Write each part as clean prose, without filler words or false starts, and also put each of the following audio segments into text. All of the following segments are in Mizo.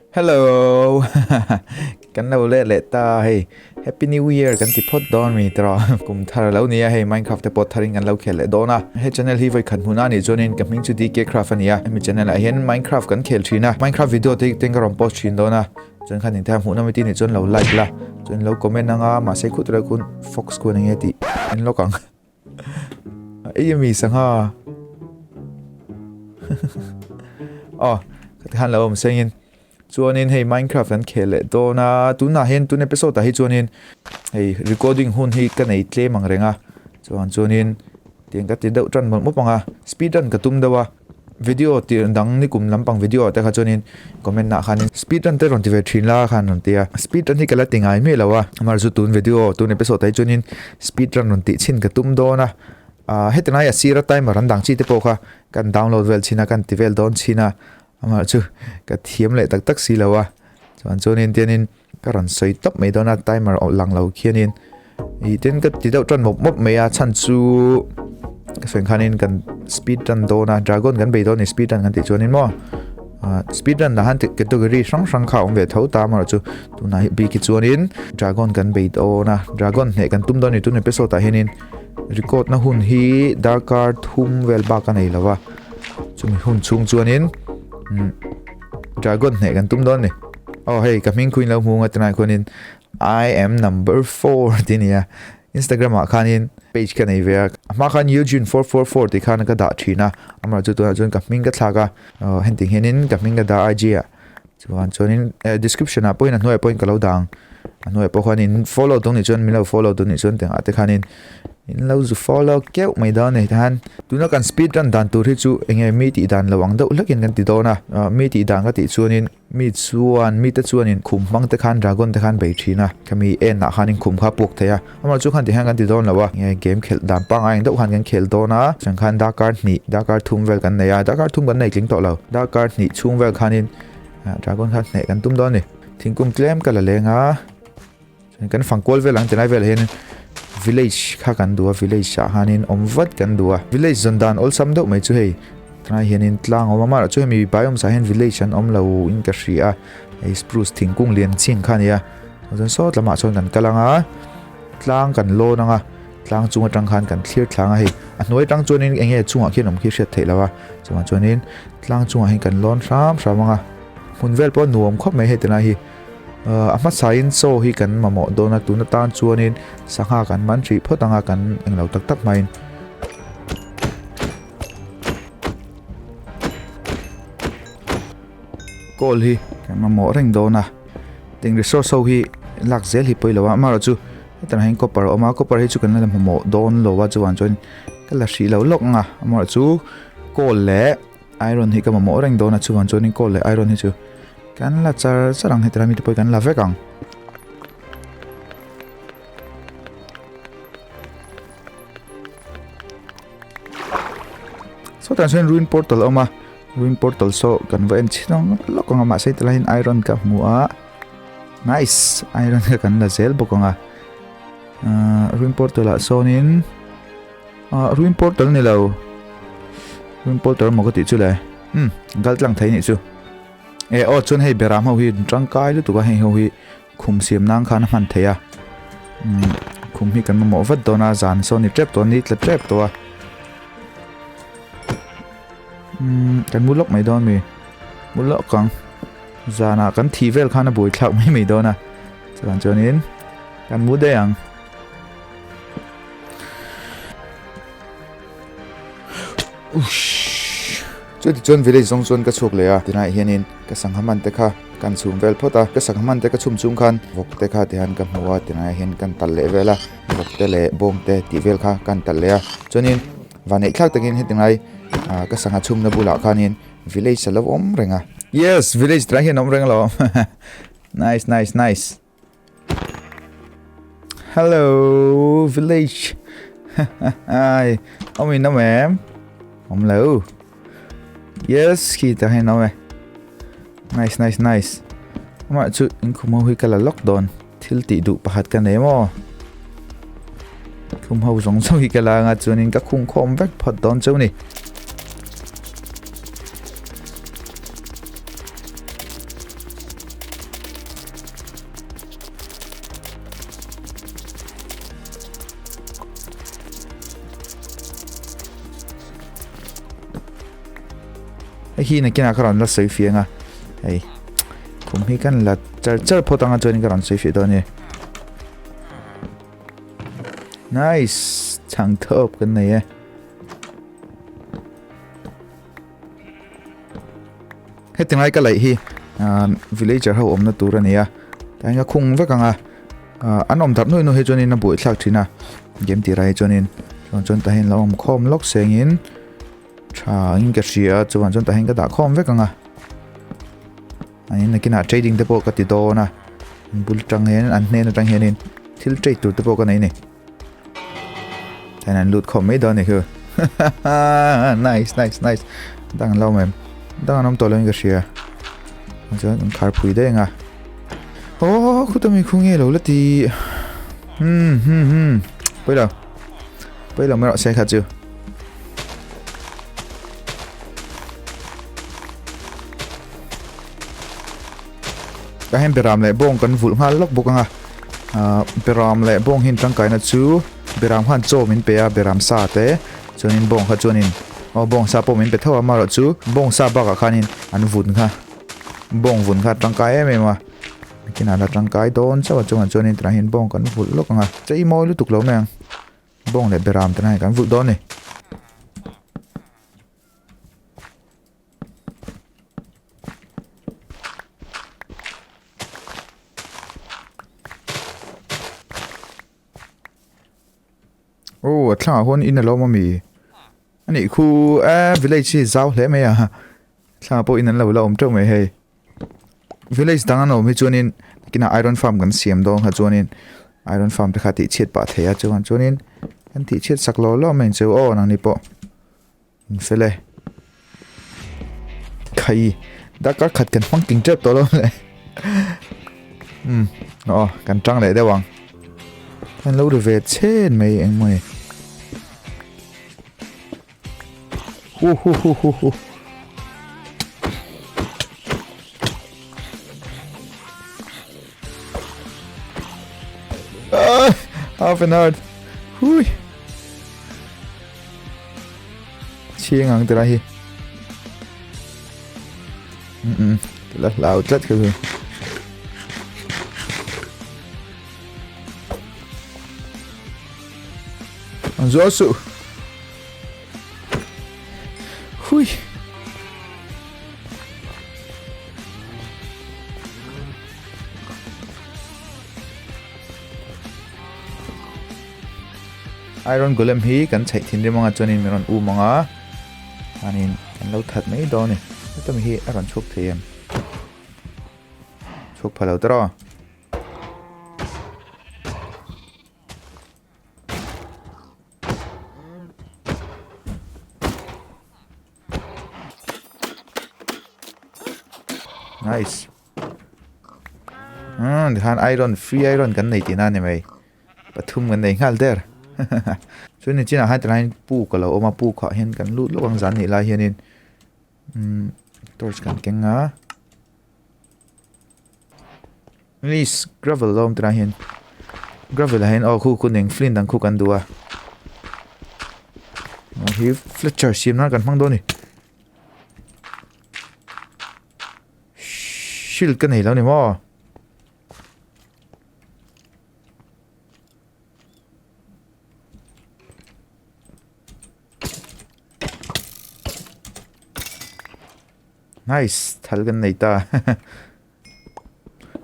Hello kan lo let leh ta hei Happy New Year kan ti phawt dawn mi tawh kum thar lo nia hei Minecraft te pawh tharin kan lo khel leh dawn a he channel hi vawi khat hmun a nih chuanin ka hming chu DK Craft a ni a hemi channel ah hian Minecraft kan khel thin a Minecraft video te ten ka rawn post thin dawn a chuan khan inthei a hmuh nawm i tih nih chuan lo like la chuan lo comment anga mahse khut reuh khun fox khuan enge tih en lawk ang. Ei ami sangha. Oh, ka ti khan lo awm sengin. Chuanin hei Minecraft kan khel leh dawn a, tunah hian tun episode ah hi chuanin hei recording hun hi ka nei tlem ang reng a. Chuan chuanin tiang ka ti deuh tan mawp mawp ang a, speed run ka tum deuh a. Video tih dang nikum lampang video ah te kha chuanin comment ah khanin speed run te rawn ti ve thin la khan rawn ti a, speed run hi ka la ti ngai miah lo a, amaherawhchu tun video tun episode ah hi chuanin speed run rawn tih chhin ka tum dawn a, ah heti lai a sira timer an dang chi te pawh kha kan download vel chhin a kan ti vel dawn chhin a, amaherawhchu ka thiam leh tak tak si lo a, chuan chuanin tianin ka rawn sawi tawp mai dawn a timer lang lo khianin. Ih tin ka ti deuh tan mawp mawp mai a chhan chu ka sawi khanin kan speed run dawn a dragon kan bei dawn a ni speed run kan tih chuanin maw ah speed run lah han category hrang hrang kha a awm ve tho ta amaherawh chu tunah hi bik hi chuanin dragon kan bei dawn a dragon hneh kan tum dawn a ni tun episode ah hianin record na hun hi darkar thum vel bak a nei lo va chumi hun chhung chuanin dragon hneh kan tum dawn a ni aw hei ka hming khuin lo hmu ang a tunah khuanin. I am number 4 tih nia Instagram ah khanin page ka nei ve a a hma khan Eugene 444 tih khan ka dah thin a amah chu tunah chuan ka hming ka thlak a hentih hianin ka hming ka dah IG ah chuan chuanin description ah pawhin a hnuaiah pawhin ka lo dah ang a hnuaiah pawh khanin follow tur nih chuan min lo follow tur nih chuan tengah te khanin In lo zu follow keuh mai dawn a ni tihian tuna kan speed run dan tur hi chu enge mi tih dan lo ang deuh hlekin kan ti dawn a mi tih dan ka tih chuanin mi chuan mite chuanin khum hmang te khan dragon te khan bei thin a khami en ah khanin khum kha a puak thei a amah chu khan tihian kan ti dawn lo a enge game khelh dan pangngai ang deuh khan kan khel dawn a chuan khan darkar hnih darkar thum vel kan nei a darkar thum kan nei tling tawh lo darkar hnih chhung vel khanin dragon kha hneh kan tum dawn a ni thingkung tlem ka la leng a. Kan fang kual vel ang tilai velah hian village kha kan duh a village ah hianin awm vat kan duh a village zawn dan awlsam deuh mai chu hei tunah hianin tlang a awm a mahlo chu hemi biomes ah hian village an awm lo in ka hria a hei spruce thingkung lian ching kha a ni a chuan sawt lamah chuan kan kal ang a tlang kan lawn ang a tlang chung atang khan kan thlir thlang a hei a hnuai atang chuanin eng nge chungah khian awm khi hriat theih loh a chuvang chuanin tlang chungah hian kan lawn hram hram ang a hmun vel pawh nuam khawp mai hei tilai hi. A hmasain chaw hi kan mamawh dawn a, tun atan chuanin sangha kan man hrih phawt anga kan englo tak tak hmain. Kawl hi kan mamawh reng dawn a, tiang resource ho hi lak zel hi pawi lo a, amaherawh chu hetah hian copper a awm a, copper hi chu kan la mamawh dawn lo a, chuvang chuan ka la hrih lo lawk ang a, amaherawh chu kawl leh iron hi ka mamawh reng dawn a, chuvang chuanin kawl leh iron hi chu. Kan la char char ang heti lai mite pawh hi kan la vek ang. Sawtah chuan ruin portal a awm a, ruin portal saw kan va en chhin ang lawk ang a mahse heti laiin iron ka hmu a, nice iron kha kan la zel bawk ang a, ahh ruin portal ah sawnin ah ruin portal ni lo ruin portal maw ka tih chu le hmm kal tlang thei nih chu. E aw chuan hei beram ho hi tangkai lutuk a hei ho hi khum siam nan khan a hman theih a umm khum hi kan mamawh vat dawn a zan sawn ni tep tawh a ni tla tep tawh a umm kan mu lawk mai dawn mi mu lawk ang zanah kan thih vel khan a buai thlak mai mai dawn a chuan chuanin kan mu daih ang. Ushh. Chuti chuan village zawng chuan ka chhuak leh a, tinah hianin ka sangha man te kha kan chhum vel phawt a, ka sangha man te ka chhum chung khan vawk te kha tihian ka hmu a, tinah hian kan talh leh vel a, vawk te leh bawng te tih vel kha kan talh leh a, chuanin vanneih thlak takin heti ngai ah ka sangha chhumna bulah khanin village a lo awm reng a. Yes, village tunah hian a awm reng alawm nice nice nice. Hello village. Ai, ông mình đâu em? Ông lâu. Yes, khi ta hay nói Nice, nice, nice. Mà chú in khum hau hi ka la lock don. Thil ti du pakhat ka nei mo. Khum hau zong zong hi ka la nga chuan in ka khung khom vek phot don cheu ni. Hei hi nakinah ka rawn la sawi fiah ang a. Hei khum hi kan la char char phawt anga chuanin ka rawn sawi fiah dawn a ni. Nice! Chhang thawp kan nei e. Heti ngai ka laih hi villager ho awmna tur a ni a. Tlai ka khung vek ang a. An awm darh nuih nuih hi chuanin a buaithlak thin a. Game tirah hi chuanin chuan chuan tah hian lo awm khawm lawk sengin tha in ka hria a chuan chuan tah hian ka dah khawm vek ang a. An nakinah trading te pawh ka ti dawn a. An bul tang hian an hnen atang hianin thil trade tur te pawh ka nei a ni. Tah hian an lut khawm mai dawn a ni khu. Nice nice nice. Dang an lo awm em? Dang an awm tawh lo in ka hria. Chuan an khar phui daih ang a. Oh khuta mi khu nge lo la ti. Hmm hmm hmm. Pawi lo. Pawi lo mai rawh se kha chu. Ka hian beram leh bawng kan vulh nghal lawk bawk ang a ah beram leh bawng hi tangkaina chu beram khan chaw min pe a beram sa te chuanin bawng kha chuanin aw bawng sa pawh min pe tho a amaherawhchu bawng sa bakah khanin an vun kha bawng vun kha a tangkai em em a kinah la tangkai dawn chauh a chungah chuanin tunah hian bawng kan vulh lawk ang a chei mawi lutuk lo mai ang bawng leh beram te hian kan vulh dawn a ni. Aw a thlangah huan in a lo awm a mi a nih khu eh village hi zau hle mai a thlangah pawh in an lo la awm teuh mai hei village dang an awm hi chuanin nakinah iron farm kan siam dawn kha chuanin iron farm te kha tih chhiat pah thei a chuan chuanin kan tih chhiat sak lo lo mai ang chu aw nangni pawh. Ang fel e. Khai. Darkar khat kan hmang ting tep tawh lo le. Um, aw, kan tang leh deuh ang. Kan lo ri ve chen mai eng maw ni. Hu hu hu hu hu. Ah, half an hour. Hui. Chhing ang tila hi. Um la hlau tlat kha chu. An zo su. Hui. Iron Golem hi kan chheih thinrim anga chuanin min rawn um ang a, chuanin kan lo that mai dawn a ni. Hetami hi a rawn chhuk thei em? Chhuk pha lo tawh. Nice. Hmm, tikhan iron, free iron kan nei tihna a ni mai. Pathum kan nei nghal der. Chuan ni chinah hian tilai puk a lo awm a, puk ah hian kan lut lawk ang zan nih lai hianin umm torch kan keng a. Please gravel a awm tilai hian gravel ah hian aw khu khu eng flint ang khu kan duh a. Hi fletcher siam nan kan hmang dawn a ni. Shield ka nei lo ni maw? Nice thal kan nei ta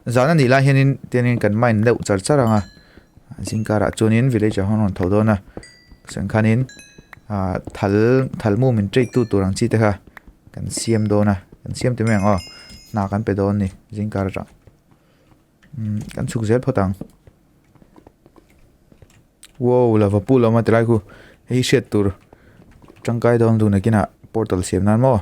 zan a nih lai hianin tianin kan mine deuh char char ang a zingkarah chuanin village ah hawn a rawn tho dawn a chuan khanin ah thal thal mu min trade tu tur ang chi te kha kan siam dawn a kan siam ti mai ang aw hna kan pe dawn a ni zingkar atang. Umm kan chhuk zel phawt ang. Wow lava pool a awm a tilai khu hei hi hriat tur tangkai dawn dun nakinah portal siam nan maw.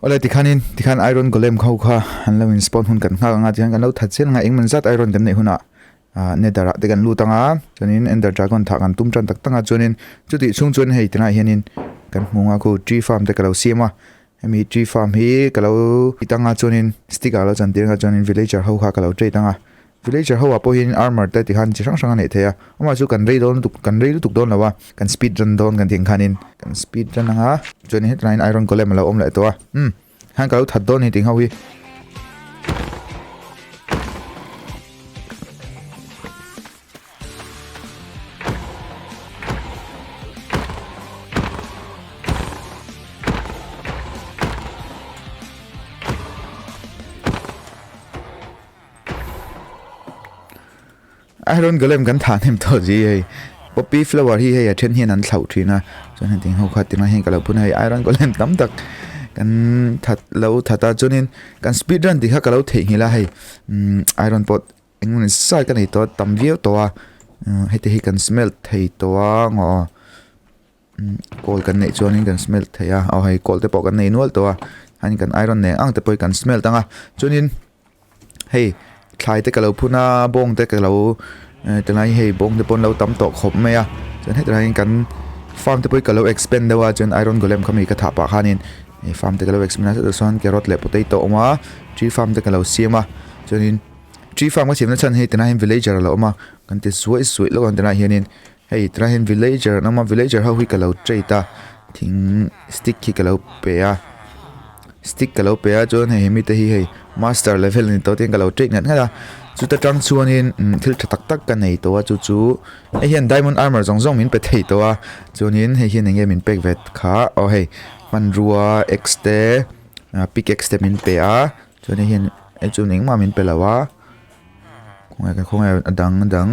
Awle tikhanin tikhan iron golem kho kha an lo in spawn hun kan nghak anga tikhan kan lo that zel anga engman zat iron kan neih hunah ah nether ah te kan lut anga chuanin ender dragon thah kan tum tan tak tak a chuanin chutih chhung chuan hei tunah hianin kan hmu anga khu tree farm te ka lo siam a hemi tree farm hi ka lo ti tang a chuanin stick ah lo chan tir anga chuanin villager ho kha ka lo trade anga Villager ho ah pawh hian armor te tikhan chi hrang hrang a neih theih a, amah chu kan rei dawn lutuk kan rei lutuk dawn lo a, kan speed run dawn kan tih ang khanin kan speed run ang a, chuanin hetlaiin iron golem a lo awm leh tawh a, umm khan ka lo that dawn a ni tih ho hi. Iron Golem kan thah hnem tawh zui hei Poppy flower hi hei a then hian an thlauh thin a chuan heti ho kha tinah hian ka lo phun a hei Iron Golem tam tak kan that lo that a chuanin kan speed run tih kha ka lo theihnghilh a hei umm iron pawh engemaw zat ka nei tawh a tam viau tawh a heti hi kan smelt thei tawh a ngaw aw Kawl kan neih chuanin kan smelt thei a aw hei kawl te pawh kan nei nual tawh a hani kan iron nen ang te pawh hi kan smelt ang a chuanin hei thlai te ka lo phun a bawng te ka lo tilai hei bawng te pawh an lo tam tawh khawp mai a chuan hetah hian kan farm te pawh hi ka lo expand deuh a chuan iron golem kha mi ka thah pah khanin hei farm te ka lo expand a chutah chuan carrot leh potato a awm a tree farm te ka lo siam a chuanin tree farm ka siamna chhan hi tunah hian villager a lo awm a kan ti suai suai lawk ang tunah hianin. Hei tunah hian villager an awm a villager ho hi ka lo trade a thing stick hi ka lo pe a stick ka lo pe a chuan hei hemi te hi hei master level a ni tawh te hian ka lo trade ngat ngat a chuta tang chuanin thil tha tak tak ka nei tawh a chu chu hei hian diamond armor zawng zawng min pe thei tawh a chuanin hei hian eng nge min pek ve kha aw hei hmanrua axe te pickaxe te min pe a chuan hei hian hei chuan engmah min pe lo a khawnge khawnge a dang a dang.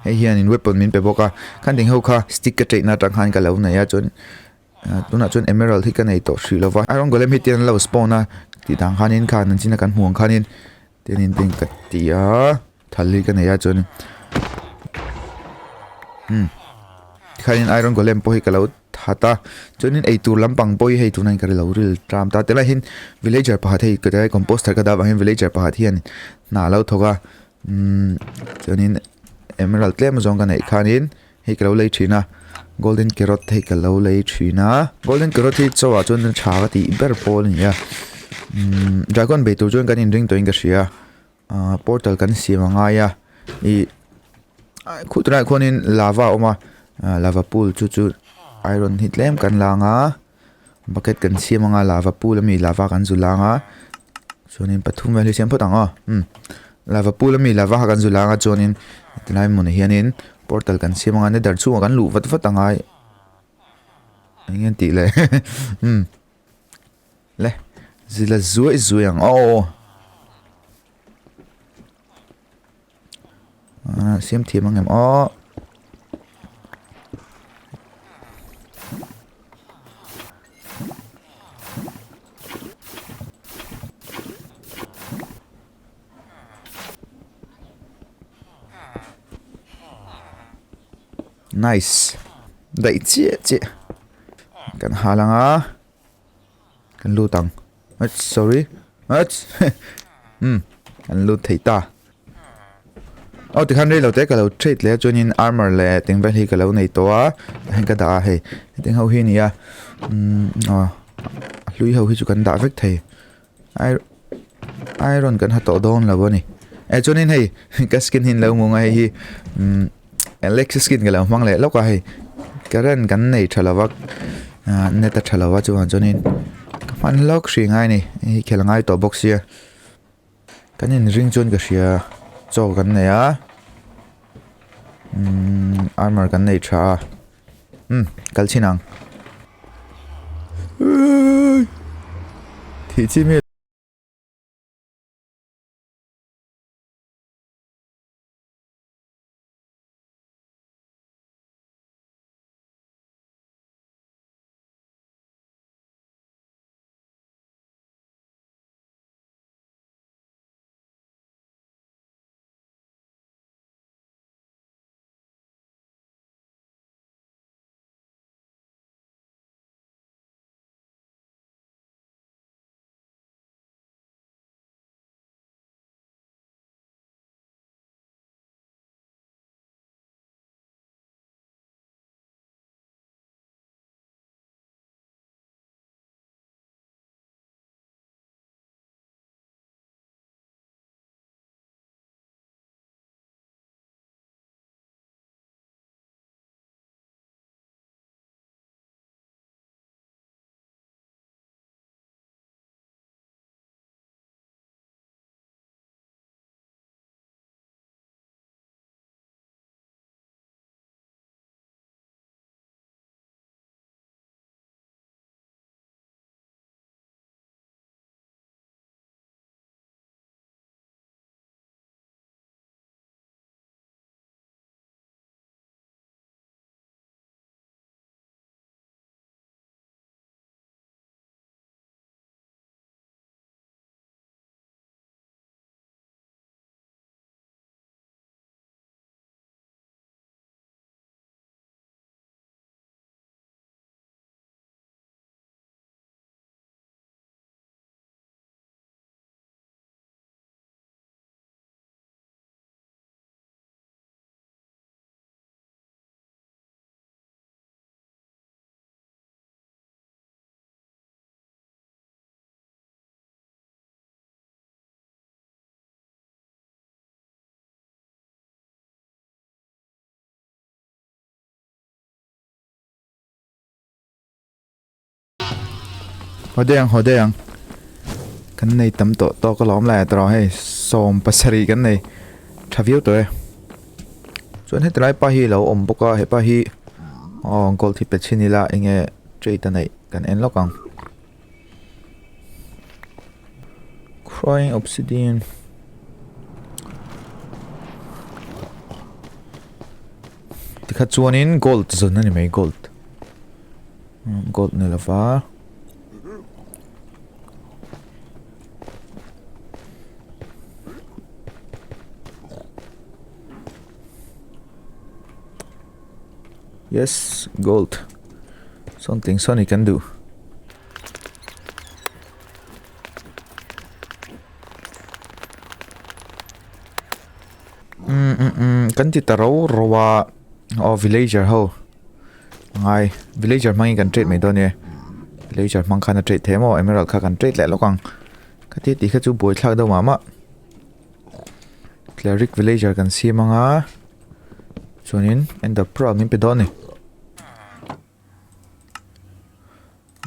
Hei hianin weapon min pe bawk a khan ding ho kha stick ka cheihna atang khan ka lo nei a chuan tunah chuan emerald hi ka nei tawh hrih lova iron golem hi tian an lo spawn a tih dang khanin khan an china kan hmuh ang khanin tianin tin ka ti a thal hi ka nei a chuan umm tikhanin iron golem pawh hi ka lo that a chuanin eitur lampang pawh hi hei tunah hian ka lo ril tram ta tilai hian villager pakhat hei ka composter ka dah vang hian villager pakhat hian hna a lo thawk a. Umm chuanin emerald tlem zawng ka neih khanin hei ka lo lei thin a golden carrot hei ka lo lei thin a golden carrot hi chaw ah chuan tha ka tih ber pawl a ni a umm dragon bei tur chuan kan inring tawhin ka hria ah portal kan siam a ngai a ih khuh tunah khuanin lava a awm a lava pool chu chu iron hi tlem kan la ang a. Bucket kan siam anga lava pool ami lava kan zu lang a chuanin pathum vel hi siam phawt ang aw umm lava pool ami lava kha kan zu lang a chuanin tilai hmunah hianin portal kan siam anga nether chhungah kan luh vat vat angai eng nge an tih le umm le zila zuai zuai ang aw ah siam thiam ang em aw. Nice daih chiah chiah kan hal ang a kan lut ang sorry umm kan lut thei ta. Aw tikhan rei lo te ka lo trade leh a chuanin armor leh teng vel hi ka lo nei tawh a tah hian ka dah a hei hetiang ho hi a ni a umm aw a hlui ho hi chu kan dah vek thei iron kan ha tawh dawn lo a ni eh chuanin hei ka skin hi an lo hmu ang a hei hi umm alex skin ka lo hmang leh lawk a hei current kan nei tha lo va ah net a tha lo va chuvang chuanin ka hman lawk hrih ngai a ni hei hi khel a ngai tawh bawk sia. Kan inring chuan ka hria chaw kan nei a umm armor kan nei tha a umm kal chhin ang thih chi mi. Haw daih ang, haw daih ang. Kan nei tam tawh tawk alawm lai a tawh hei 17 kan nei tha viau tawh e. Chuan heti lai pa hi a lo awm bawk a, hepa hi aw gold hi pe chhin ila enge trade a neih kan en lawk ang. Crying obsidian Tikha chuanin gold zawn a ni mai gold gold ni lova Yes gold something sawn i kan duh. Umm umm umm kan ti ta ro ro a aw villager ho ngai villager hmangin kan trade mai dawn e villager hmang khan a trade thei maw emerald kha kan trade leh lawk ang ka ti tih kha chu buaithlak deuh mah mah cleric villager kan siam anga chuanin ender pearl min pe dawn a ni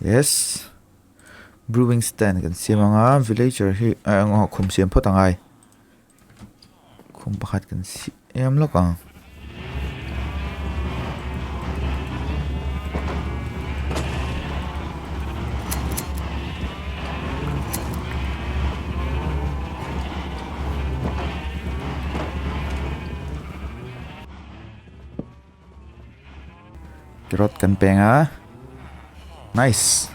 yes. Brewing stand kan siam anga villager hi ah eng khum siam phawt angai khum pakhat kan siam lawk ang. Carrot kan peng a nice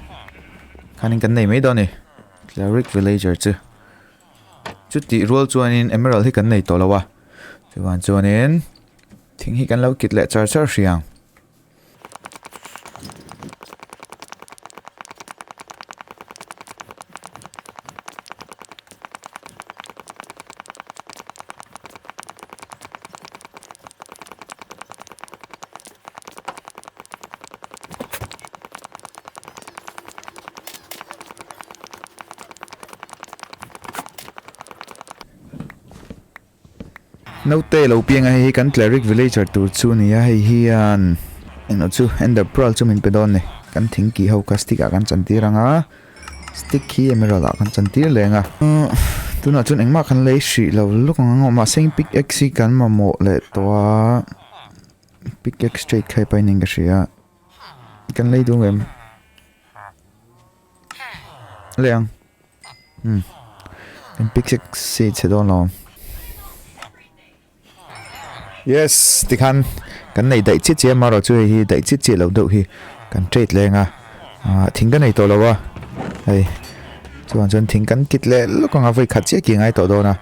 khanin kan nei mai dawn a ni cleric villager chu chutih rual chuanin emerald hi kan nei tawh lo a chuan chuanin thing hi kan lo kit leh char char hrih ang. Naute lo piang a hei hi kan cleric villager tur chu a ni a hei hian englo chu ender pearl chu min pe dawn a ni kan thing kih ho kha stick ah kan chantir ang a. Stick hi emerald ah kan chantir leng a tunah chuan engmah kan lei hrih lo lawk ang a mahse pickaxe hi kan mamawh leh tawh a pickaxe trade kha i pain in ka hria kan lei duh em leh ang umm kan pickaxe hi chhe dawn lo ang. Yes tikhan kan nei daih chiah chiah amarawh chu hei hi daih chiah chiah loh deuh hi kan trade leng a ah thing ka nei tawh lo a hei chuan chuan thing kan kit leh lawk ang a vawi khat chiah ki ngai tawh dawn a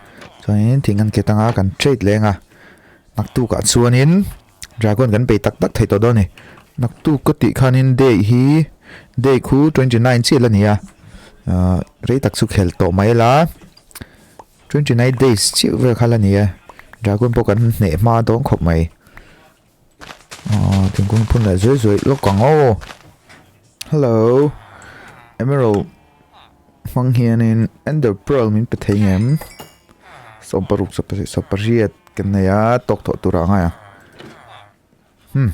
chuanin thing kan kit anga kan trade leng a naktuk ah chuanin dragon kan bei tak tak thei tawh dawn a ni naktuk ka tih khanin day hi day khu 29 chiah la ni a ah rei tak chu khel tawh mai la. 29 days chiah vel kha la ni e dragon pawh kan hneh hma dawn khawp mai aw thingkung phun leh zuai zuai lawk ang aw hello emerald hmang hianin ender pearl min pe thei ngem 16 18 kan nei a tawk thawh tur ah a ngai ang. Hmm.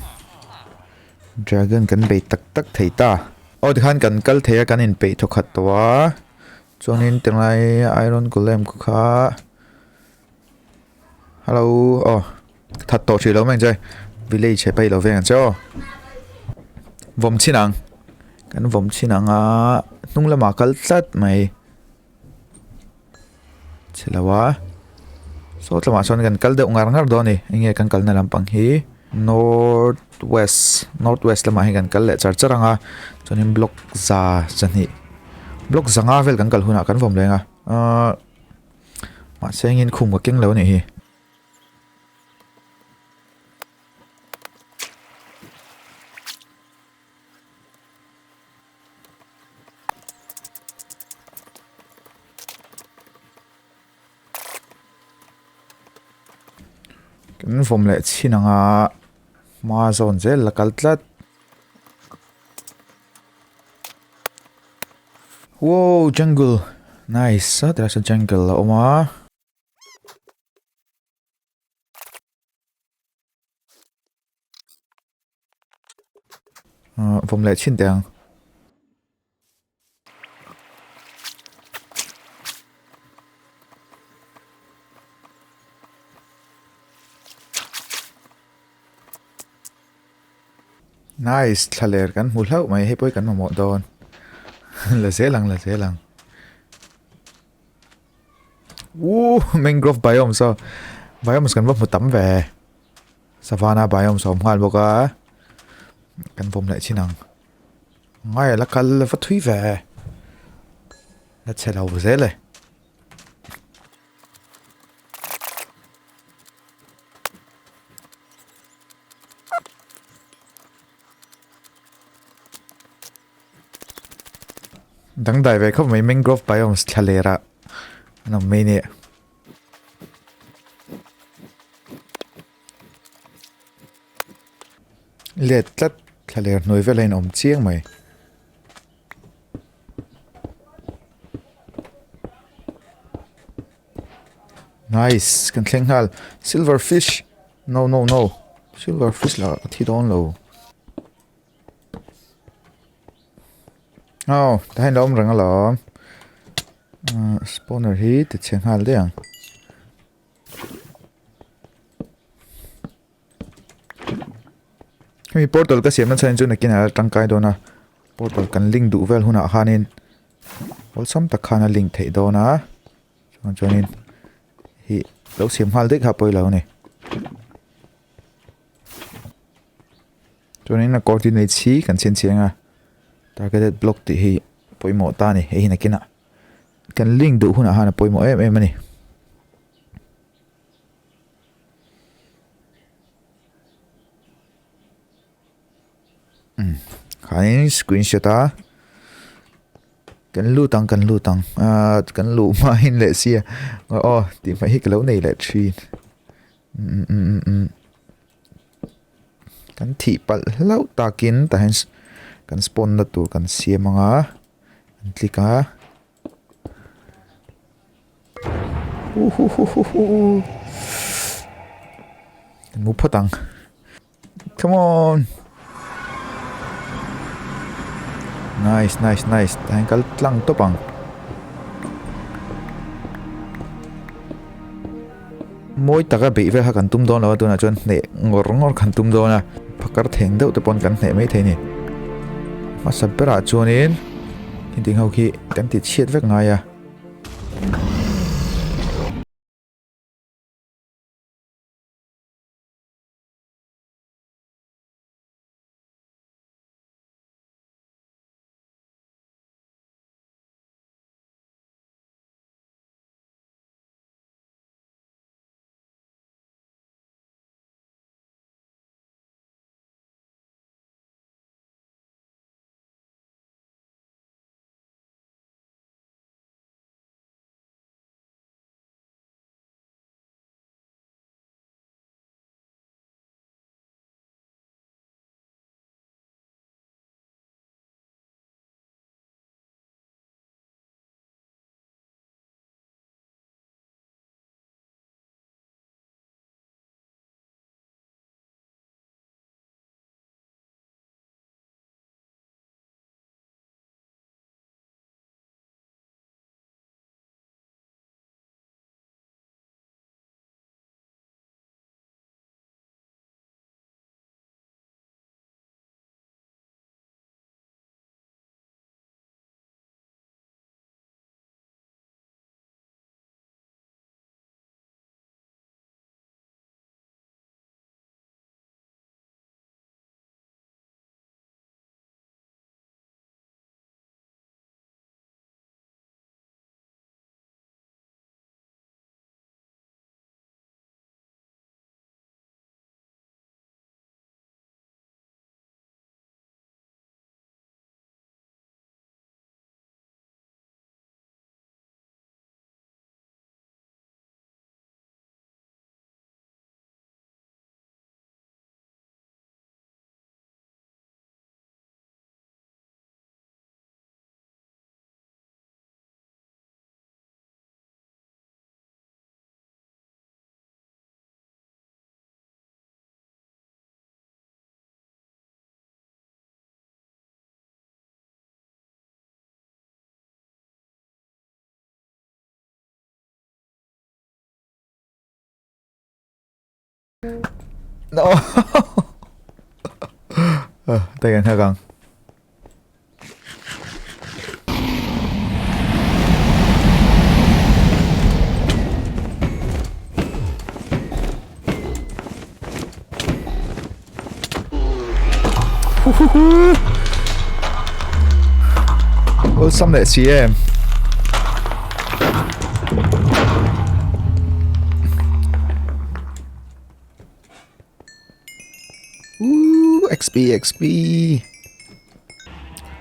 Dragon kan bei tak tak thei ta. Aw tikhan kan kal thei a kan inpeih thaw khat tawh a. Chuanin tinglai iron golem kha kha. Hello aw that tawh hrih lo mai ang che. Village he paih lo veng ang che aw. Vawm chhin ang. Kan vawm chhin ang a hnung lamah kal tlat mai. Chhe lo a saw tlangah sawn kan kal deuh ngar ngar dawn a ni enge kan kalna lampang hi north west north west lamah hian kan kal leh char char ang a chuanin block za zahnih block zanga vel kan kal hunah kan vawm leng a ahh mahse engin khum ka keng lo a nih hi. Kan vawm leh chhin ang a hma zawn zel la kal tlat. Wow jungle nice a tilai sawn jungle a awm a. Vawm leh chhin teh ang. Nice, thlaler kan hmu hlauh mai, hei pawh hi kan mamawh dawn. La zel ang, la zel ang. Woo, mangrove biomes aw. Biomes kan va hmu tam ve. Savannah biomes a awm nghal bawk a. Kan vawm leh chin ang. Ngai la kal va thui ve. La chhe lo zel e. Dangdai ve khawp mai mangrove biomes thlaler ah an awm mai nia. Let tlat thlaler hnuai vel a inawm chiang mai. Nice kan thleng nghal silver fish no no no silver fish lah ka thi dawn lo aw tah hian a awm reng alawm ah spawner hi ti chhe nghal daih ang. Hemi portal ka siamna chhan chu nakin a tangkai dawn a portal kan link duh vel hunah khanin awlsam tak khan a link theih dawn a chuan chuanin hi lo siam nghal daih kha pawi lo a ni chuanin a coordinates hi kan chhinchhiah ang a targeted block tih hi pawimawh ta a ni hei hi nakinah kan link duh hunah khan a pawimawh em em a ni. Khain screenshot a kan lut ang kan lut ang ah kan luh hmain leh sia aw tih hmai hi ka lo nei leh thin umm umm umm kan thih palh hlauh takin tah hian kan spawn na tur kan siam ang a an click a. Uhuhuhuhu. Kan mu phawt ang. Come on. Nice, nice, nice. Tahin kal tlang tawp ang. Mawi taka beih vel kha kan tum dawn lo a tunah chuan hneh ngawr ngawr kan tum dawn a. Phakar theng deuh te pawn kan hneh mai thei a ni. Hmasa berah chuanin Heng ho khi kan ti chhiat vek ngai a. No. Tei kan nghak ang. Awlsam leh si em. Ooh, XP XP.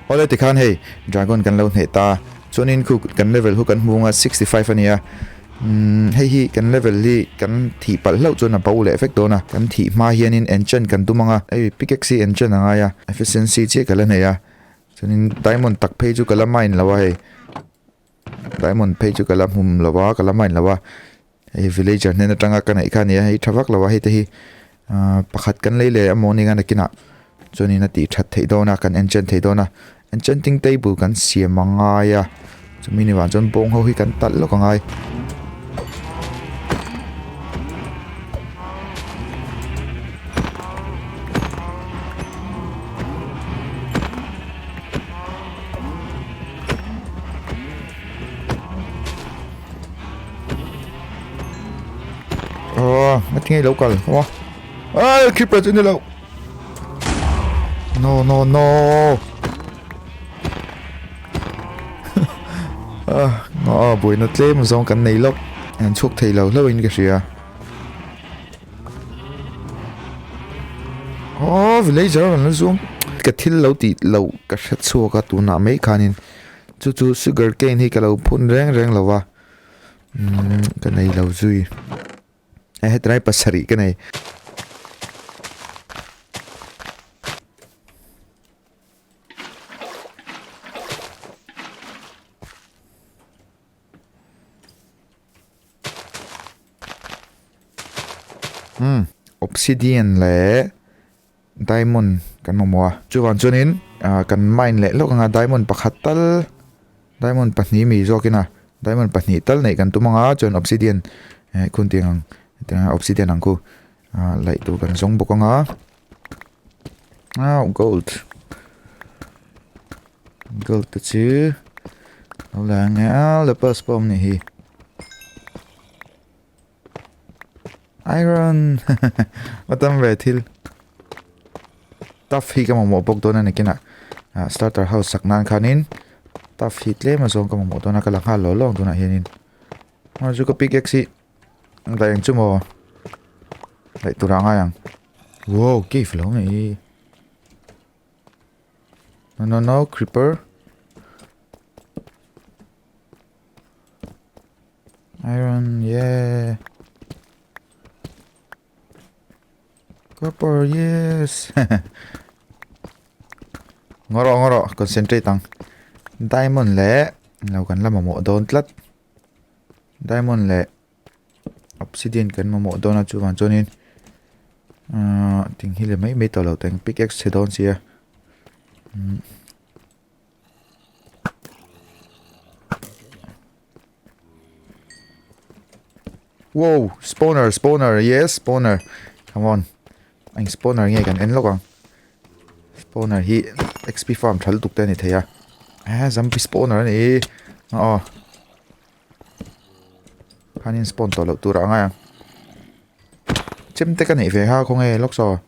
Awle tikhan hei dragon kan lo hneh ta. Chuanin khu kan level hu kan hmu anga 65 ania. Umm hei hi kan level hi kan thih palh hlauh chuan a bo leh vek dawn a. Kan thih hma hianin enchant kan tum anga. Hei pickaxe hi enchant a ngai a. Efficiency chiah ka la nei a. Chuanin diamond tak phei chu ka la mine lo a hei. Diamond phei chu ka la hmum lo a ka la mine lo a. Hei villager hnen atanga ka neih kha a ni a hei tha vak lo a hei te hi ahh pakhat kan lei leh amaw ni nga nakinah chuanin a tih that theih dawn a kan enchant thei dawn a enchanting table kan siam a ngai a chumi ni vang chuan bawng ho hi kan talh lawk a ngai. Aw ngati ngei lo kal aw ai creeper chu ni lo no no no ah aw buaina tlem zawng kan nei lawk an chhuak thei lo hlauh in ka hria aw villager an la zuam ka thil lo tih loh ka hre chhuak a tunah mai khanin Chu chu sugar cane hi ka lo phun reng reng lo va umm ka nei lo zui e hetlai pasarih ka nei. Umm obsidian leh Diamond kan mamawh a. Chuvang chuanin ah kan mine leh lawk anga diamond pakhat tal diamond pahnih mi zawkin a diamond pahnih tal neih kan tum anga chuan obsidian eh khun tiang ang tiang ang obsidian ang khu ah laih tur kan zawng bawk anga ah gold gold te chu lo la ang e a lapis pawh a awm nih hi. Iron a tam ve thil tuff hi ka mamawh bawk dawn a ni kinah ah starter house sak nan khanin tuff hi tlem a zawng ka mamawh dawn a ka la nghal lawng lawng tunah hianin a chu ka pickaxe hi daih ang chu maw daih tur ah a ngai ang wow cave lo mai no no no creeper. Iron, yeah. Copper, yes. Ngoro, ngoro, concentrate ang. Diamond le, lo kan la mamawh dawn tlat. Diamond le obsidian kan mamawh dawn a chuvang chuanin ah ting hi le mai mai tawh lo teng pickaxe chhe dawn sia. Wow, spawner, spawner, yes, spawner. Come on. Ang spawner nge kan en lawk ang. Spawner hi XP farm tha lutuk te a ni thei a. Eh, zombie spawner a ni. Aw. Khanin spawn tawh loh tur ah ngai ang. Chem te ka neih ve ha khawnge lawk saw.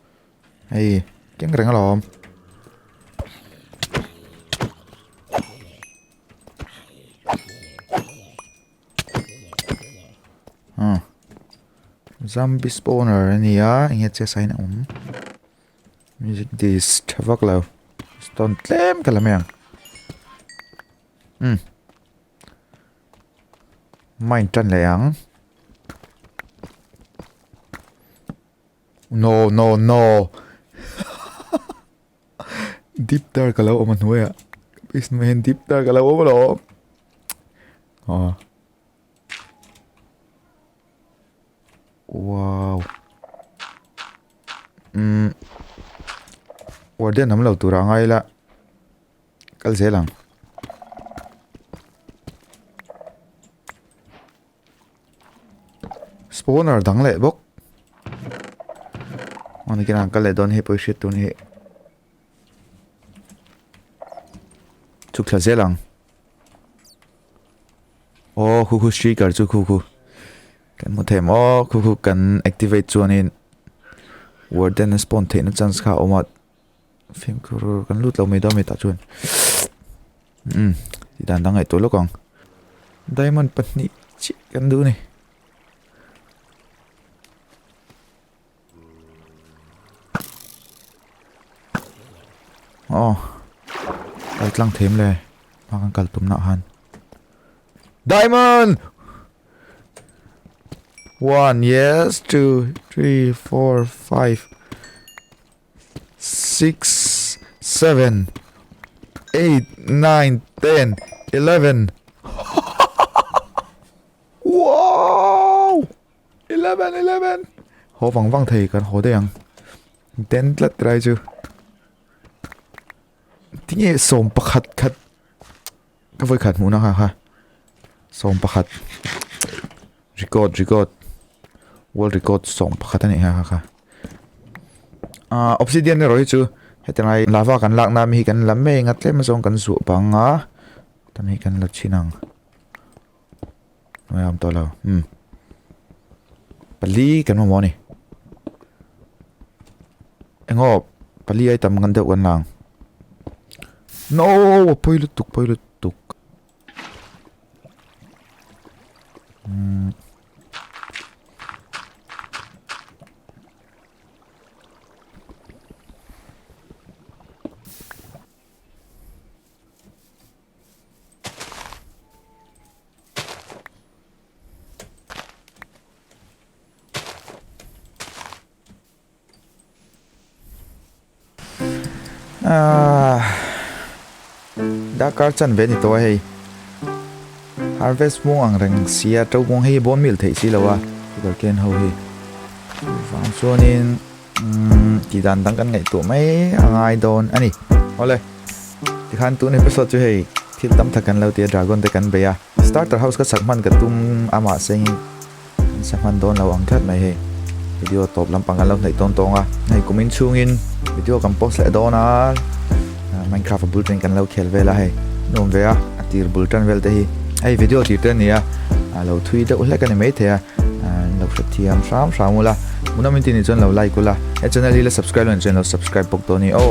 Hei keng reng alawm. Ah. Zombie spawner a ni a eng nge chest ah hian a awm. Music disc tha vak lo. Stone tlem ka la mai ang. Umm. Mine tan leh ang. No no no Deep dark a lo awm a hnuaiah base hnuaiah hian deep dark a lo awm alawm aw wow umm warden awm lo turah a ngai ila kal zel ang. Spawner dang leh bawk. Aww nikin ah an kal leh dawn hei pawh i hriat tur ni hei. Chhuk thla zel ang. Aw khu khu streaker chu khu khu kan hmu thei maw khu khu kan activate chuanin warden a spawn theihna chance kha a awm a fimkhur kan lut lo mai dawn a mi tah chuan umm tih dan dang ngaihtuah lawk ang diamond pahnih chiah kan duh a ni. Aw kal tlang them le hma kan kal tum nah han diamond one yes two three four five six seven eight nine ten eleven wow 11 11 haw vang vang thei kan haw daih ang den tlat rai chu tinge sawm pakhat khat ka vawi khat hmuhna kha kha sawm pakhat record record world record sawm pakhat a nih kha kha kha ah obsidian erawh hi chu heti lai lava kan lakna mi hi kan la mek a tlem zawng kan zuah bang a tam hi kan la chhin ang. Mai awm tawh lo. Hmm. Pali kan mamawh ni. Engaw, pali ai tam ngan deuh kan lang. No, poi lutuk, poi lutuk. Hmm. Ah, darkar chan ve ni tawh a hei harvest mawng ang reng sia to mawng hei bone meal theih si lo a sugar cane ho hi chuvang chuanin umm tih dan dang kan ngaihtuah mai a ngai dawn a ni awle tikhan tun episode chu hei thil tam tak kan lo ti a dragon te kan bei a starter house ka sak hman ka tum a mahse hi kan sa hman dawn lo ang tlat mai hei video tawp lampang kan lo hnaih tawn tawng a hei kumin chhungin video kan post leh dawn a minecraft a bul ṭan kan lo khel vel a hei nuam ve a a tir bul ṭan vel te hi hei video tir te a ni a a lo thui deuh hlek a ni maithei a. An lo hrethiam hram hram ula hmuhnawm in tih nih chuan lo like ula he channel hi la subscribe lo nih chuan lo subscribe bawk dawn a ni aw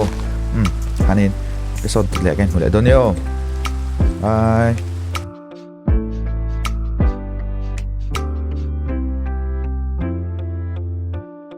umm hanin episode leh ka inhmu leh dawn a ni aw bye.